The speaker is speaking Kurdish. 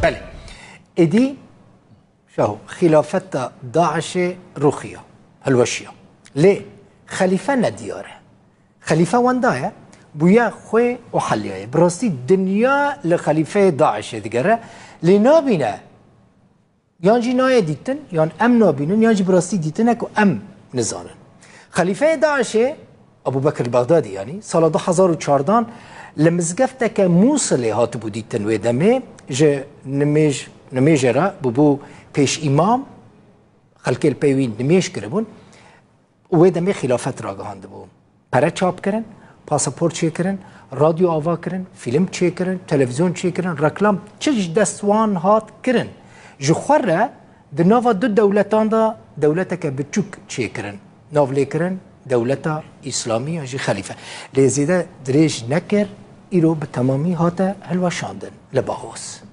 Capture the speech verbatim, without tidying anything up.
Belê. Êdî Şaho, xîlafeta DAIŞê rûxiya, hilweşiya. Lê xelîfe nediyar e. Xelîfe wenda ye, bûye xwê û heliyaye. Bi rastî dinya li xelîfeyê DAIŞê digere, lê nabîne. Yan jî nayê dîtin, yan em nabînin, yan jî bi rastî dîtin e ku em nizanin. Xelîfeyê DAIŞê, Ebû Bekir Bexdadî, yanî sala du hezar û çardan li mizgefteke Mûsilê hatibû dîtin wê demê, ji nimêj, nimêjê re bûbû pêş îmam, xelkê li pey wî nimêj kiribûn û wê demê xîlafet ragihandibû. Pere çap kirin, pasaport çêkirin, radyo ava kirin, fîlm çêkirin, televîzyon çêkirin, reklam çi ji dest wan hat kirin. Ji xwe re di nava du dewletan de dewleteke biçûk çêkirin. Nav lê kirin dewleta Îslamî yan jî xelîfe. Lê zêde dirêj nekir, îro bi temamî hate hilweşandin li Baxos.